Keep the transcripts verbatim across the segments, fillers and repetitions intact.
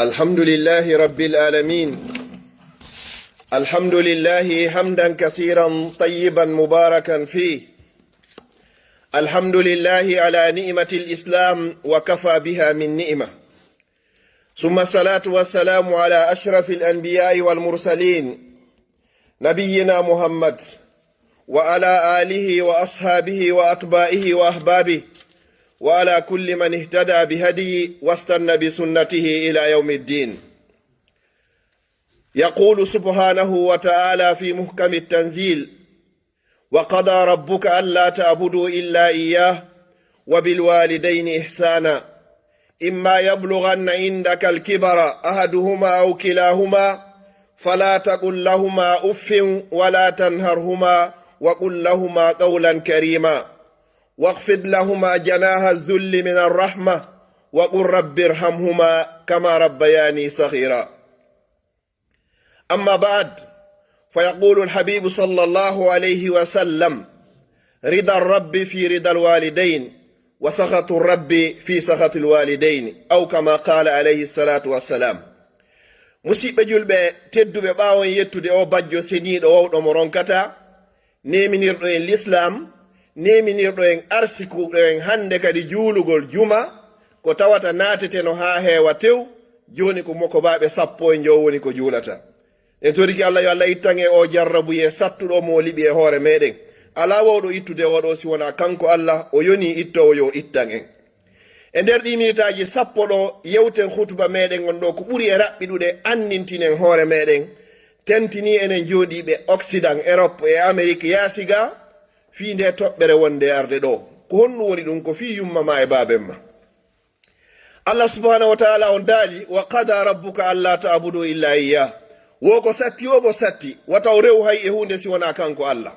الحمد لله رب العالمين. الحمد لله حمدا كثيرا طيبا مباركا فيه. الحمد لله على نعمة الإسلام وكفى بها من نعمة. ثم الصلاة والسلام على أشرف الأنبياء والمرسلين نبينا محمد وعلى آله وأصحابه وأتباعه وأحبابه وعلى كل من اهتدى بهديه واستن بسنته إلى يوم الدين. يقول سبحانه وتعالى في محكم التنزيل: وقضى ربك ألا تعبدوا إلا إياه وبالوالدين إحسانا، إما يبلغن عندك الكبر أحدهما أو كلاهما فلا تقل لهما أف ولا تنهرهما وقل لهما قولا كريما، واخفض لهما جناح الذل من الرحمة وقل رب ارحمهما كما ربياني صغيرا. أما بعد، فيقول الحبيب صلى الله عليه وسلم: رضا الرب في رضا الوالدين، وسخط الرب في سخط الوالدين، أو كما قال عليه الصلاة والسلام. Musiɓɓe julɓe tedduɓe, ɓaawo en yettude o bajjo seniiɗo wawɗo mo ronkata, neeminirɗo en lislaam, neeminirɗo en arsikuɗo en hannde kadi juulugol juma, ko tawata naateteno haa heewa tew, jooni ko mokobaaɓe sappo e njowo woni ko juulata. En torike Allah yo Allah ittan en o jarrabuyee sattuɗo mo o liɓi e hoore meɗen. Alaa wawɗo ittude oɗo si wonaa kanko Allah, o yoni ittoowo yo ittan en. E nder ɗii minitaaji sappo ɗo, yewten hutuba meɗen on ɗo ko ɓuri e raɓɓiɗude, anndintinen hoore meɗen, tentini enen jooɗiiɓe Occident, Europe e Amerique yaasi ga, fii nde toɓɓere wonde arde ɗo. Ko honɗum woni ɗum? Ko fii yumma ma e baaben ma. Allah subhanahu wa ta'ala on daali: "Wa qada rabbuka alla ta'budu illa iyyah." Wo ko satti, wo ko satti, wata o rew hay e huunde si wonaa kanko Allah.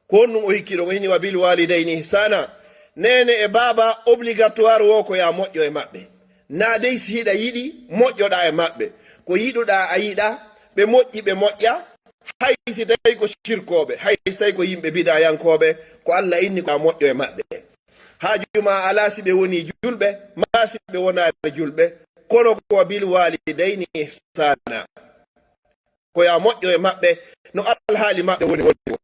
Ko honɗum o hikki ɗon? O hini: "Wa bil walidayni ihsana." Neene e baaba obligatoire wo ko ya moƴƴo e maɓɓe. Na dey si hiɗa yiɗi, moƴƴoɗaa e maɓɓe. Ko yiɗuɗaa a yiɗa, ɓe moƴƴi ɓe moƴƴa, hay si tawi ko sirkooɓe, hay si tawi ko yimɓe bidayankooɓe, ko Allah inni ko ya moƴƴo e maɓɓe. Haaju ma alaa si ɓe wonii julɓe, maa si ɓe wonaali julɓe, kono ko wa bil walidayni ihsana. Ko ya moƴƴo e maɓɓe, no alhaali maɓɓe woni woni ko.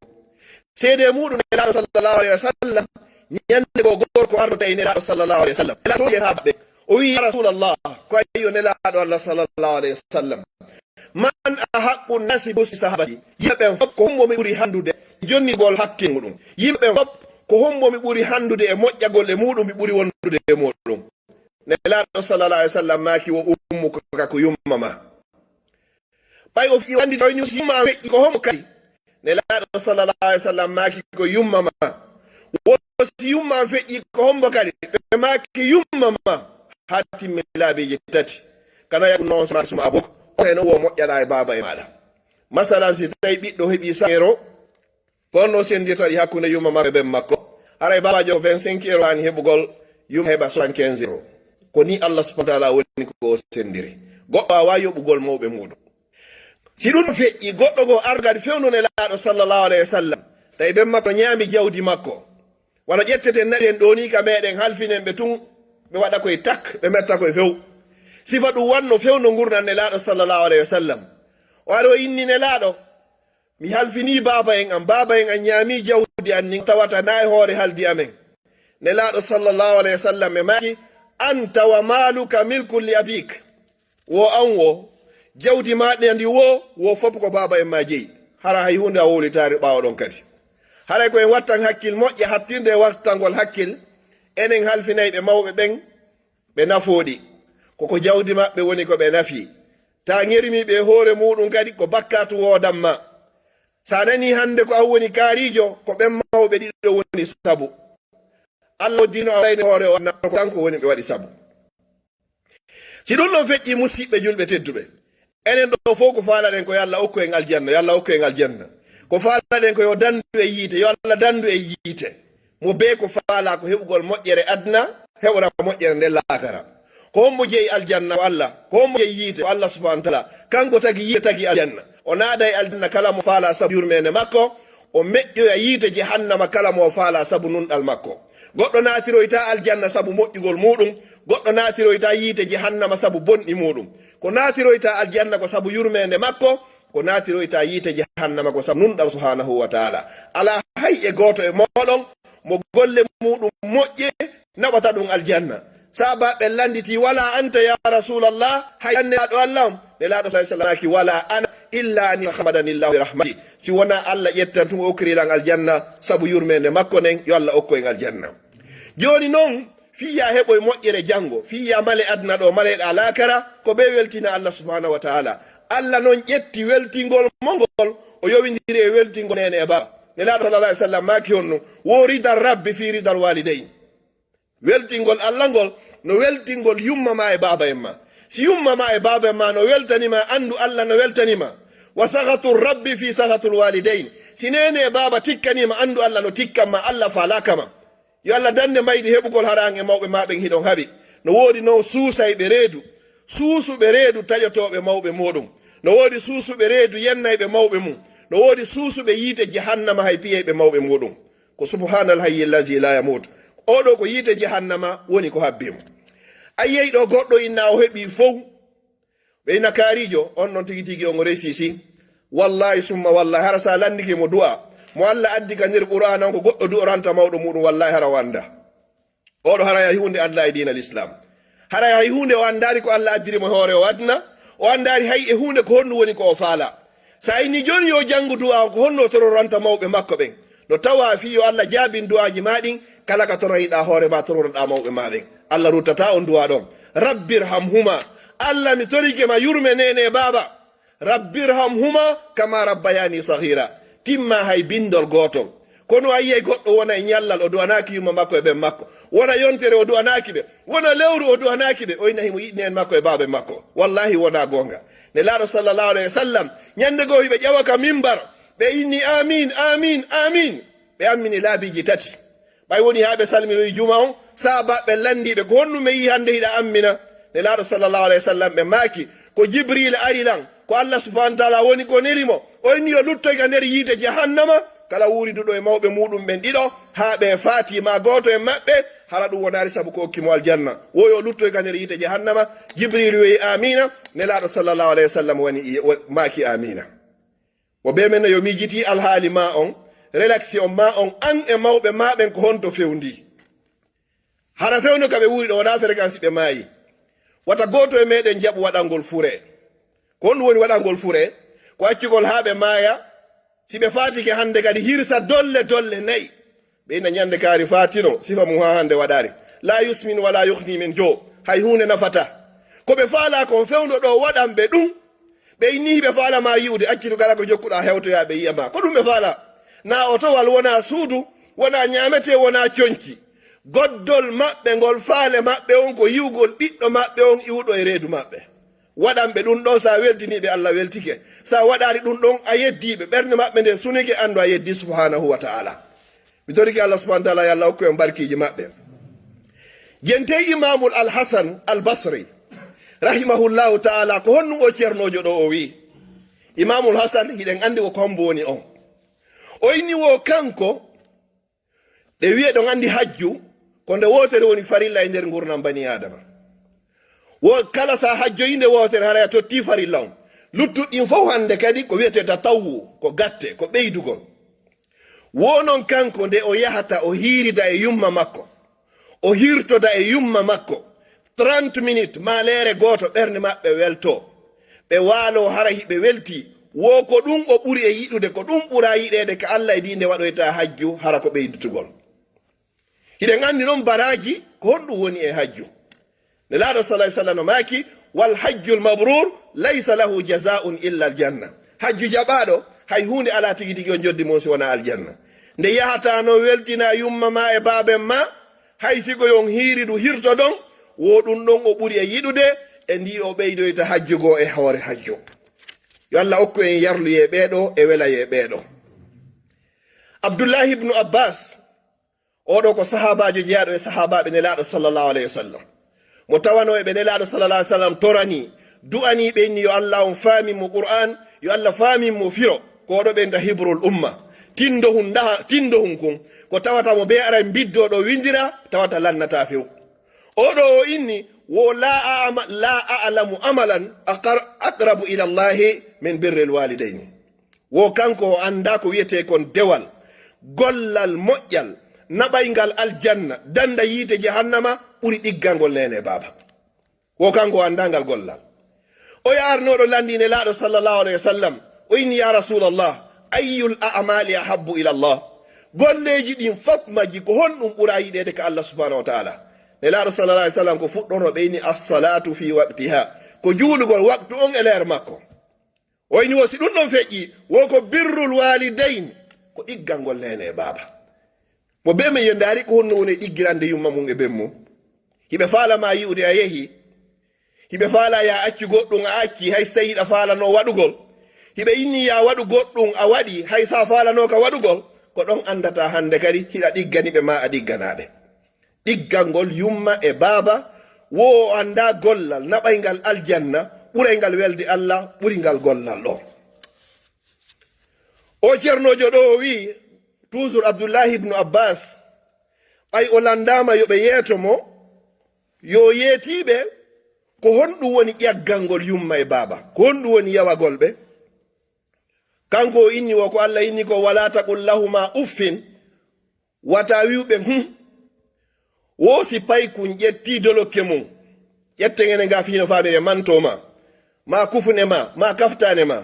Seede muuɗum e Nelaaɗo sallallahu alayhi wa sallam, ñande goo gorko ardota e Nelaaɗo sallallahu alayhi wa sallam. Nelaaɗo tooni e sahaabaaɓe, o wi'i: "Ya Rasulallah, ko ayyo Nelaaɗo Allah sallallahu alayhi wa sallam. Man ahaqqu nnaasi bi husni sahabati?" Yimɓe ɓen fof, ko hombo mi ɓuri handude e jonnirgol hakke muuɗum? Yimɓe ɓen fof, ko hombo mi ɓuri handude e moƴƴagol e muuɗum, mi ɓuri wondude e muuɗum? Nelaaɗo sallallahu alayhi wa sallam maaki: "Wo ummuka, ko yumma ma." Ɓay o fii o anndi tawi ni si yumma an feƴƴi ko hombo kadi? Nelaaɗo sallallahu alayhi wa sallam maaki: "Ko yumma ma." Wo si yumma an feƴƴi ko hombo kadi? Ɓe maaki: "Yumma ma." Haa timmi laabiiji tati. Kana yakun non sama suma abuk. O heno wo moƴƴaɗa e baaba e maaɗa. Masalan, si tawi ɓiɗɗo heɓi sa euro, ko honno o sendirta ɗi hakkunde yumma makko e ben makko? Haray baabaajo vingt-cinq euro haani heɓugol, yumma heɓa soixante-quinze euro. Ko ni Allah subhanahu wa ta'ala woni ko o sendiri. Goɗɗo waawaa yoɓugol mawɓe muuɗum. Si ɗum feƴƴi, goɗɗo goo arga kadi fewndo Nelaaɗo sallallahu alayhi wa sallam, tawi ben makko ñaami jawdi makko. Wano ƴetteten na'i en ɗoo ni ka meɗen, halfinen ɓe tun, ɓe waɗa koye tak, ɓe metta koye few. Sifa ɗum wanno fewndo ngurndan Nelaaɗo sallallahu alayhi wa sallam. O ari o inni: "Nelaaɗo, mi halfinii baaba en an, baaba en an ñaamii jawdi an nin tawata naa e hoore haldi amen." Nelaaɗo sallallahu alayhi wa sallam e maaki: "Anta wa maaluka milkun li abik." Wo an wo, jawdi maa ndi wo, wo fof ko baaba en maa jeyi. Hara hay huunde a wowlitaari ɓaawo ɗon kadi. Haray ko en wattan hakkil moƴƴa, hattirde e wattangol hakkil, enen halfinayɓe mawɓe ɓen, ɓe nafooɗi. Ko ko jawdi maɓɓe woni ko ɓe nafi. Ta ŋermi ɓe e hoore muuɗum kadi, ko bakkaatu woodan ma. Sa nani hannde ko an woni kaariijo, ko ɓen mawɓe ɗiɗo woni sabu. Allah o dino a wayne hoore o, anna ko kanko woni ɓe waɗi sabu. Si ɗum ɗon feƴƴi, musiɓɓe julɓe tedduɓe, enen ɗo fow ko faalaɗen ko yo Allah okku en aljanna, yo Allah okku en aljanna. Ko faalaɗen ko yo dandu e yiite, yo Allah dandu e yiite. Mo bee ko faalaa ko heɓugol moƴƴere aduna, heɓora moƴƴere nden laakara. Ko hombo jeyi aljanna? Ko Allah. Ko hombo jeyi yiite? Ko Allah subhanahu wa ta'ala. Kanko tagi yiite, tagi aljanna. O naada e aljanna kala mo faalaa sabu yurmeende makko, o meƴƴoya yiite jahannama kala mo o faalaa sabu nunɗal makko. Goɗɗo naatiroytaa aljanna sabu moƴƴugol muuɗum, goɗɗo naatiroytaa yiite jahannama sabu bonɗi muuɗum. Ko naatiroytaa aljanna ko sabu yurmeende makko, ko naatiroytaa yiite jahannama ko sabu nunɗal subhaanahu wa taala. Alaa hay e gooto e mooɗon mo golle muuɗum moƴƴe naɓata ɗum aljanna. Sahaabaaɓe lannditi, "Wala anta ya Rasulallah, hay an Nelaaɗo Allah on?" Nelaaɗo sallallahu alaihi wasallam maaki, "Wala ana, illa an yatahammadanillahu bi rahmati." Si wonaa Allah ƴettan tun o okkiri lan aljanna, sabu yurmeende makko nden, yo Allah okku en aljanna. Jooni non, fii yo a heɓoy moƴƴere janngo, fii yo a male aduna ɗo, maleɗaa laakara, ko ɓe weltina Allah subhanahu wa ta'ala. Allah non ƴetti weltingol mo ngol, o yowindiri e weltingol neene e baaba. Nelaaɗo sallallahu alaihi wasallam maaki honno, "Wo ridal rabbi fii ridal walidayn." Weltingol Allah ngol no weltingol yumma ma e baaba en ma. Si yumma ma e baaba en ma no weltani ma, anndu Allah no weltani ma. "Wa sakhatu rabbi fii sakhatul walidayn." Si neene e baaba tikkanii ma, anndu Allah no tikkan ma, Allah faalaaka ma. Yo Allah dannde maydi heɓugol hara an e mawɓe ma ɓen hiɗon haɓi. No woodi non suusayɓe reedu, suusuɓe reedu taƴotooɓe mawɓe muuɗum. No woodi suusuɓe reedu yennayɓe mawɓe mum. No woodi suusuɓe yiite jahannama hay piyayɓe mawɓe muuɗum. Ko subhaanal hayyi allazi laa yamuut. Oo ɗoo ko yiite jahannama woni ko habbii mo. A yi'ay ɗoo goɗɗo inna o heɓii fow. Ɓeyna kaariijo, on non tigi tigi on o resii si. Wallaahi summa wallaahi, hara si a lanndike mo du'a, mo Alla addi ka nder Qur'aana on ko goɗɗo du'oranta mawɗo muuɗum, wallaahi hara o anndaa. Oo ɗoo haray hay huunde anndaa e diina Lislaam. Haray hay huunde o anndaali ko Alla addiri mo e hoore o aduna, o anndaali hay e huunde ko honɗum woni ko o faalaa. Si a inni jooni yo janngu du'a on, ko honno o tororanta mawɓe makko ɓen? No tawaa fii yo Alla jaabin du'aaji maa ɗin, kala ka toroyɗaa hoore maa, tororoɗaa mawɓe maa ɓen. Alla ruttataa on du'a ɗon. "Rabbirhamhuma." Alla, mi torike ma yurme neene e baaba. "Rabbirhamhuma kama rabbayani saghira." Timma hay bindol gootol. Kono a yi'ay goɗɗo wona e ɲallal, o du'anaaki yumma makko e ɓen makko. Wona yontere, o du'anaaki ɓe. Wona lewru, o du'anaaki ɓe. O inna himo yiɗi neene makko e baaba makko. Wallaahi wonaa goonga. Nelaaɗo sallallahu alayhi wa sallam, ɲande goo hiɓe ƴawa ka mimbar, ɓe inni, "Aamiin, aamiin, aamiin." Ɓe ammini laabiiji tati. Ɓay woni haa ɓe salminoyi juma on, sahaabaaɓe ɓen lanndii ɓe, "Ko honɗum mi yi'i hande hiɗa ammina?" Nelaaɗo sallallahu alayhi wa sallam ɓe maaki, "Ko Jibriil ari lan, ko Alla subhaanahu wa ta'aala woni ko neli mo. O inni yo luttoy ka nder yiite jahannama, kala wuuriduɗo e mawɓe muuɗum ɓen ɗiɗo, haa ɓe faatii maa gooto e maɓɓe, hara ɗum wonaali sabu ko okki mo aljanna. Wo yo luttoy ka nder yiite jahannama." Jibriil wi'i, "Aamiina." Nelaaɗo sallallahu alayhi wa sallam woni, o maaki, "Aamiina." Mo bee men no yo miijitii alhaali maa on, relaxi on maa on, an e mawɓe maa ɓen ko honto fewndii? Hara fewndo ka ɓe wuuri ɗo wonaa fere kan si ɓe maayi. Wata gooto e meɗen jaɓu waɗangol furee. Ko honɗum woni waɗangol furee? Ko accugol haa ɓe maaya. Si ɓe faatike hande kadi hirsa dolle dolle nayi. Ɓe ina ɲande kaari faatino, sifa mum haa hande waɗaali. "Laa yusminu wa laa yughni min juu." Hay huunde nafataa. Ko ɓe faalaa kon fewndo ɗo waɗan ɓe ɗum. Ɓe inni hiɓe faala maa yi'ude, accitu kala ko jokkuɗaa hewtoyaa ɓe yi'a maa. Ko ɗum ɓe faalaa? Naa otowal, wonaa suudu, wonaa ɲaametee, wonaa conci. Goddol maɓɓe ngol, faale maɓɓe on ko yi'ugol ɓiɗɗo maɓɓe on iwuɗo e reedu maɓɓe. Waɗan ɓe ɗum ɗon, si a weltinii ɓe, Alla weltike. Si a waɗaali ɗum ɗon, a yeddii ɓe. Ɓernde maɓɓe nden sunike, anndu a yeddii Subhaanahu wa Ta'aala. Mi torike Alla Subhaanahu wa Ta'aala, yo Alla hokku en barkiiji maɓɓe. Jentey Imaamul Al Hasan Al Basri, rahimahullahu ta'aala, ko honɗum o ceernoojo ɗo o wi'i? Imaamul Hasan, hiɗen anndi ko hombo woni on. O inni wo kanko, ɗe wi'e ɗon anndi hajju, ko nde wootere woni farilla e nder ngurndan banii Aadama. Wo kala sa hajjoyi nde wootere, haray a tottii farilla on. Luttuɗi ɗin fow hande kadi ko wi'etee tatawwu, ko gatte, ko ɓeydugol. Wo non kanko nde o yahata o hiirida e yumma makko, o hirtoda e yumma makko, trente minutes maa leere gooto ɓernde maɓɓe weltoo, ɓe waaloo hara hiɓe weltii, wo ko ɗum o ɓuri e yiɗude, ko ɗum ɓuraa yiɗeede ka Alla e dii nde waɗoyta hajju hara ko ɓeydutugol. Hiɗen anndi non baraaji, ko honɗum woni e hajju? Nelaaɗo sallallahu alaihi wasallam no maaki, "Wal hajjul mabruur laysa lahu jazaa'un illa al janna." Hajju jaɓaaɗo, hay huunde alaa tigi tigi on joddi mun si wonaa aljanna. Nde yahataa no weltinaa yumma maa e baaben maa, hay si ko yon hiiridu hirtodon, wo ɗum ɗon o ɓuri e yiɗude, e ndi o ɓeydoyta hajju goo e hoore hajju. Yo Alla okku en yarluyee ɓee ɗoo e welayee ɓee ɗoo. Abdullahi ibnu Abbas, oo ɗoo ko sahaabaajo jeyaaɗo e sahaabaaɓe Nelaaɗo sallallahu alayhi wa sallam. Mo tawanoo e ɓe Nelaaɗo sallallahu alayhi wa sallam toranii, du'anii ɓe inni yo Alla on faamin mo Qur'aan, yo Alla faamin mo firo. Ko oo ɗoo ɓe innda hibrul umma. Tindohun ndaha, tindohun kun. Ko tawata mo bee aray mbiddoo ɗo windira, tawata lannataa few. Oo ɗoo o inni, wo laa a'ama-, laa a'lamu amalan aqar-, aqrabu ila Allahi min birril walidayni. Wo kanko o anndaa ko wi'etee kon dewal, gollal moƴƴal, naɓayngal aljanna, danda yiite jahannama, ɓuri ɗiggangol neene e baaba. Wo kanko o anndaa ngal gollal. O yaarnooɗo lanndii Nelaaɗo sallallahu alayhi wa sallam, o inni, "Ya Rasulallah, ayyul a'maali ahabbu ila Allah?" Golleeji ɗin fof majji, ko honɗum ɓura yiɗeede ka Allah subhanahu wa ta'ala? Nelaaɗo sallallahu alayhi wa sallam ko fuɗɗorno ɓe inni, "As-salatu fi waqtiha." Ko juulugol waqtu on e leer makko. O inni wo si ɗum ɗon feƴƴi, wo ko birrul walidayn, ko ɗiggangol neene e baaba. Mo bee men yo ndaari ko honno woni e ɗiggirande yumma mum e ben mum. Hiɓe faala ma yi'ude a yehi. Hiɓe faala ya accu goɗɗum a acci, hay so tawi hiɗa faalano waɗugol. Hiɓe inni ya waɗu goɗɗum a waɗi, hay sa faalano ka waɗugol. Ko ɗon andata hande kadi hiɗa ɗiggani ɓe ma a ɗiggana ɓe. Ɗiggangol yumma e baaba, wo o anndaa gollal naɓayngal aljanna, ɓurayngal welde Allah, ɓuringal gollal ɗo. O ceernoojo ɗo o wi'i, toujours Abdullahi ibnu Abbas, ɓay o lanndaama yo ɓe yeeto mo, yo o yeetii ɓe, ko honɗum woni ƴaggangol yumma e baaba? Ko honɗum woni yawagol ɓe? Kanko o inni wo ko Allah inni ko, "Wala taqul lahuma uffin." Wata wi'u ɓe, "Hum." Wo si paykun ƴetti dolokke mum, ƴetten enen ga fii no faamiri e manto ma, ma kufune ma, ma kaftaane ma,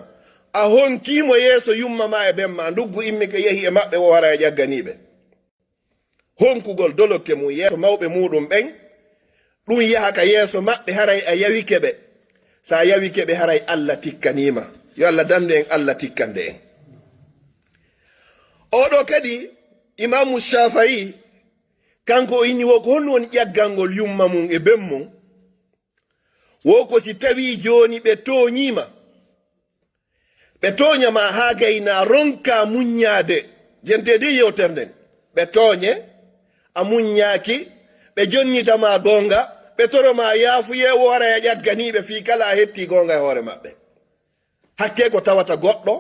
a honkii mo yeeso yumma ma e ben ma, nduggu immi ka yehi e maɓɓe, wo wara e ƴagganii ɓe. Honkugol dolokke mum yeeso mawɓe muuɗum ɓen, ɗum yaha ka yeeso maɓɓe, haray a yawike ɓe. Sa yawike ɓe, haray Allah tikkanii ma. Yo Allah dandu en, Allah tikkande en. Oo ɗoo kadi, Imaamu Shaafi'i, kanko o inni wo ko honno woni ƴaggangol yumma mum e ben mum? Wo ko si tawii jooni ɓe tooñii ma, ɓe tooña ma haa gaynaa, ronkaa muññaade, jenteede e yewtere nden. Ɓe tooñe, a muññaaki, ɓe jonnita ma goonga, ɓe toro ma yaafuyee, wo haray a ƴagganii ɓe fii kala a hettii goonga e hoore maɓɓe. Hakkee ko tawata goɗɗo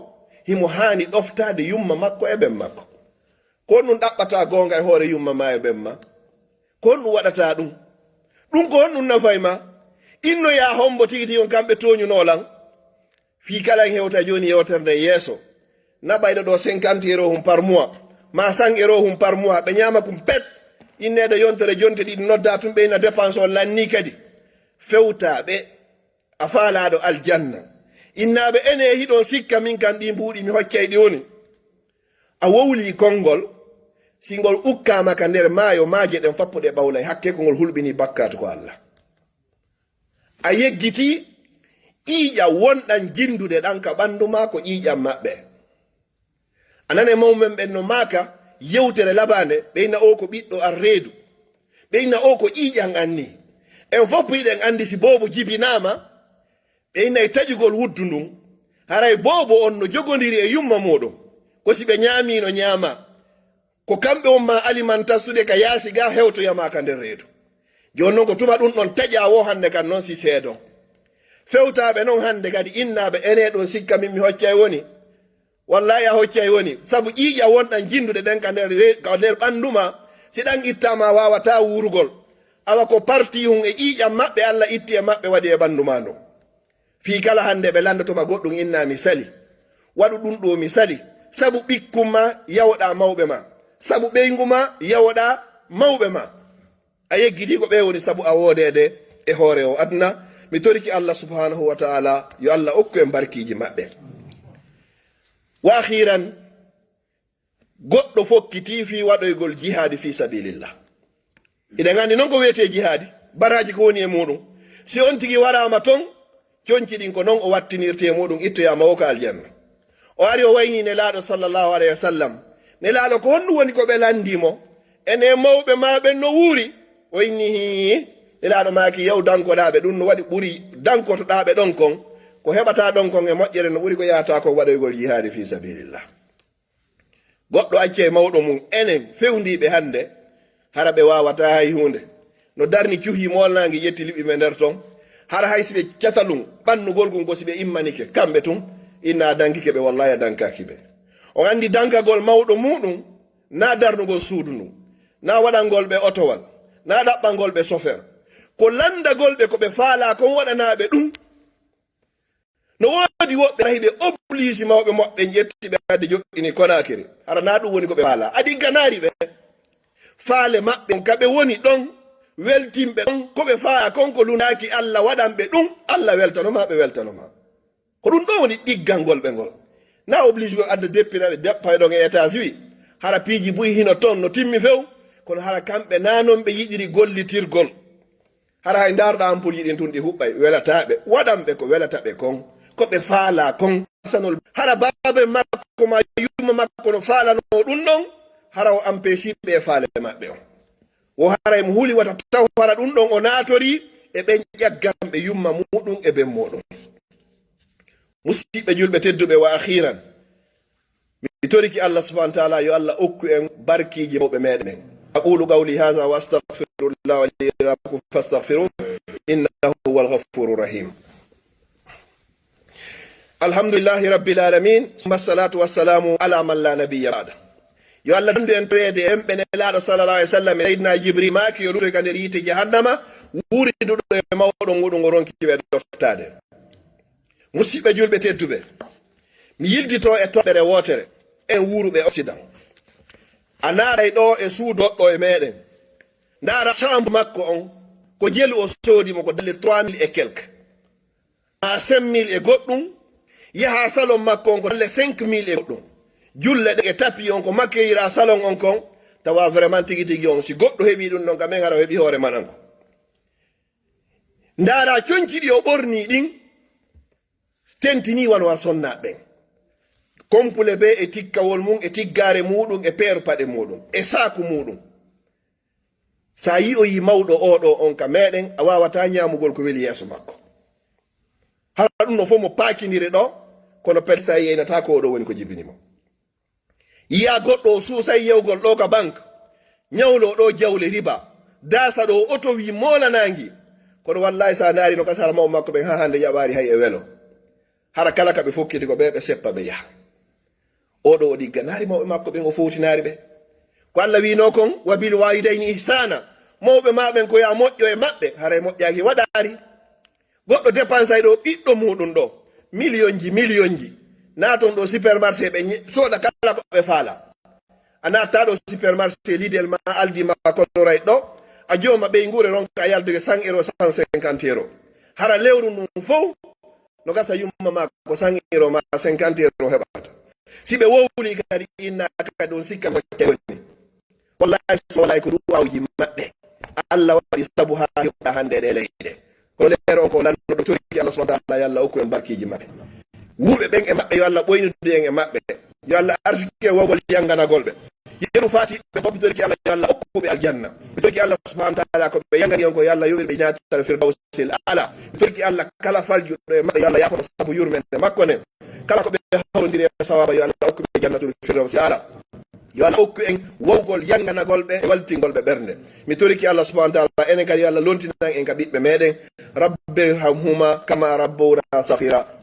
himo haani ɗoftaade yumma makko e ben makko. Ko honɗum ɗaɓɓataa goonga e hoore yumma ma e ben ma? Ko honɗum waɗataa ɗum? Ɗum ko honɗum nafay ma? Inno yaa hombo tigi tigi on kamɓe tooñunoo lan? Fii kala en hewta jooni yewtere nden yeeso. Naɓayɗo ɗo cinquante euros hum par mois, ma cent euros hum par mois, ɓe ñaama kum pet. Inneede yontere jonte ɗiɗi noddaa tun ɓe ina dépense on lannii kadi. Fewtaa ɓe. A faalaaɗo aljanna. Innaaɓe, enee, hiɗon sikka min kan ɗii mbuuɗi mi hoccay ɗi woni? A wowlii konngol, si ngol ukkaama ka nder maayo, maaje ɗen fappuɗe ɓawlay, hakkee ko ngol hulɓinii bakkaatu ko Allah. A yeggitii ƴiiƴan wonɗan jinndude ɗan ka ɓanndu maa ko ƴiiƴan maɓɓe. A nanay mawɓe men ɓen no maaka yewtere labaande, ɓe inna oo ko ɓiɗɗo arreedu, ɓe inna oo ko ƴiiƴan anni. En fof hiɗen anndi si boobo jibinaama, ɓe innay taƴugol wuddu ndun. Haray boobo on no jogondiri e yumma muuɗum. Ko si ɓe ñaamii no ñaama. Ko kamɓe on maa alimantassude ka yaasi gaa hewtoya maa ka nder reedu. Jooni non ko tuma ɗun ɗon taƴaa woo hannde kan non si seedon. Fewtaaɓe non hannde kadi innaaɓe enee ɗun sikka min mi hoccay woni? Wallaahi a hoccay woni. Sabu ƴiiƴan wonɗan jinndude ɗen ka nder re-, ka nder ɓanndu maa, si ɗan ittaama a waawataa wuurugol. Awa ko partii hun e ƴiiƴan maɓɓe Alla itti e maɓɓe waɗi e ɓanndu maa ndun. Fii kala hannde ɓe lanndotoma goɗɗun innaa mi sali. Waɗu ɗun ɗoo mi sali. Sabu ɓikkun maa yawoɗaa mawɓe maa. Sabu ɓeyngu maa yawoɗaa mawɓe maa. A yeggitii ko ɓe woni sabu a woodeede e hoore o aduna. Mi toriki Alla subhanahu wa ta'ala yo Alla okku en barkiiji maɓɓe. Wa akhiran, goɗɗo fokkitii fii waɗoygol jihaadi fii sabilillah. Hiɗen anndi non ko wi'etee jihaadi, baraaji ko woni e muuɗum. Si on tigi waraama ton, conci ɗin ko non o wattinirtee muuɗum, ittoyaama woo ka aljanna. O ari o waynii Nelaaɗo sallallahu alayhi wa sallam. Nelaaɗo ko honɗum woni ko ɓe lanndii mo? Enee mawɓe maa ɓen no wuuri? O inni hii. Nelaaɗo maaki, yaw dankoɗaa ɓe, ɗum no waɗi ɓuri dankotoɗaa ɓe ɗon kon. Ko heɓataa ɗon kon e moƴƴere no ɓuri ko yahataa kon waɗoygol jihaadi fii sabilillah. Goɗɗo accay mawɗo mum, enen fewndiiɓe hannde, hara ɓe waawataa hay huunde. No darni cuhi moolnaange ƴetti liɓi ɓe nder ton. Hara hay si ɓe catalum ɓannugol ngun ko si ɓe immanike, kamɓe tun, inna a dankike ɓe, wallaahi a dankaaki ɓe. On anndi dankagol mawɗo muuɗum, naa darnugol suudu ndun, naa waɗangol ɓe otowal, naa ɗaɓɓangol ɓe sofer. Ko lanndagol ɓe ko ɓe faalaa kon waɗanaa ɓe ɗum. No woodi woɓɓe tahi ɓe oblige mawɓe maɓɓe ƴetti ɓe wadde joɗɗini Konaakiri. Hara naa ɗum woni ko ɓe faalaa. A ɗigganaari ɓe. Faale maɓɓe ka ɓe woni ɗon, weltinɓe ɗon, ko ɓe faalaa kon ko lunnaaki Alla waɗan ɓe ɗum, Alla weltano ma, ɓe weltano ma. Ko ɗum ɗoo woni ɗiggangol ɓe ngol. Na oblige ko adda deppina ɓe deppa ɗon e États-Unis. Hara piiji buy hino ton no timmi few, kono hara kamɓe naa non ɓe yiɗiri gollitirgol. Hara hay ndaarɗaa ampoule ɗin tun ɗi huɓɓay, welataa ɓe. Waɗan ɓe ko welata ɓe kon, ko ɓe faalaa kon. Sanol, hara baaba makko ma yumma makko no faalanoo ɗum ɗon, hara o empêche ɓe e faale maɓɓe on. Wo hara e mo huli wata taw hara ɗum ɗon o naatorii e ɓen ƴagganɓe yumma muuɗum e ben muuɗum. Musiɓɓe julɓe tedduɓe, wa akhiran, mi toriki Allah subhanahu wa ta'ala yo Allah okku en barkiiji mawɓe meɗen. أقول قولي هذا وأستغفر الله لي ولكم فاستغفروه إنه هو الغفور الرحيم. الحمد لله رب العالمين، ثم الصلاة والسلام على من لا نبي بعده. Yo Allah dandu en toyeede en ɓe Nelaaɗo sallallahu alaihi wasallam e Sayyidina Jibril maaki yo lutoy ka nder yiite jahannama, wuuriduɗo e mawɗo muɗum o ronki ɓe doftaade. Musiɓɓe julɓe tedduɓe, mi yildito e toɓɓere wootere, en wuuruɓe Occident. A naaray ɗoo e suudu goɗɗo e meɗen. Ndaara chambre makko on, ko jelu o soodi mo ko dalle trois mille et quelques. Maa cinq mille e goɗɗum, yaha salon makko on ko dalle cinq mille e goɗɗum. Julle ɗe e tapis on ko makkeyira salon on kon, tawa vraiment tigi tigi on, si goɗɗo heɓi ɗum ɗon, ka men hara o heɓi hoore mananko. Ndaara conci ɗi o ɓorni ɗin, tentinii wano a sonnaaɓe ɓen. Kompule bee e tikkawol mum, e tiggaare muuɗum, e peeru paɗe muuɗum, e saaku muuɗum. Sa yi'oyi mawɗo oo ɗoo on ka meɗen, a waawataa ñaamugol ko weli yeeso makko. Hara ɗum no fof mo paakindiri ɗoo, kono peut-être sa yi'aynataa ko oo ɗoo woni ko jibini mo. Yi'a goɗɗo o suusay yewgol ɗoo ka bank, ñawloo ɗoo jawle riba, daasa ɗoo oto wii moolanaangi. Kono wallaahi sa naari no ka sara mawɓe makko ɓen haa hannde jaɓaari hay e welo. Hara kala ka ɓe fokkiti ko ɓe, ɓe seppa ɓe yaha. Oo ɗoo o ɗigganaari mawɓe makko ɓen, o fowtinaari ɓe. Ko Alla wi'noo kon, "Wa bil waalidayni ihsaana." Mawɓe maa ɓen ko yo a moƴƴo e maɓɓe, haray moƴƴaaki waɗaari. Goɗɗo depansay ɗoo ɓiɗɗo muuɗum ɗoo, miliyonji, miliyonji. Naaton ɗoo supermarché ɓe ñe-, sooda kala ko ɓe faalaa. A naattaa ɗoo supermarché Lidl maa Aldi maa Colruyt ɗoo, a jooma ɓeynguure ronka yaldude cent euros, cent cinquante euros. Hara lewru ndun fow, no gasa yumma maa ko cent euros maa cinquante euros heɓata. Si ɓe wowli kadi inna kadi on sikka ko cay woni. Wallahi, so wallahi ko du'aawuji maɓɓe. Allah waɗi sabu haa heɓuɗaa hannde e ɗee leyɗe. Kono leere on ko lannuɗo toriki Allah subhanahu wa ta'ala, yo Allah okku en barkiiji maɓɓe. Wuurɓe ɓen e maɓɓe, yo Allah ɓoynidu en e maɓɓe. Yo Allah arsike wawgol yanganagol ɓe. Yeru faatiiɓe fof, mi toriki Allah, yo Allah okku ɓe aljanna. Mi toriki Allah subhanahu wa ta'ala ko ɓe yangani on ko, yo Allah yoɓir ɓe naatana firdawsil a'la. Mi toriki Allah kala faljuɗo e maɓɓe, yo Allah yaafano sabu yurmende makko nden. Kala ko ɓe hawrondiri e sawaaba, yo Allah okku ɓe jannatul firdawsil a'la. Yo Allah okku en wawgol yanganagol ɓe e waltingol ɓe ɓernde. Mi toriki Allah subhanahu wa ta'ala, enen kadi yo Allah lontinan en ka ɓiɓɓe meɗen. رب ارحمهما كما ربونا صغيرا.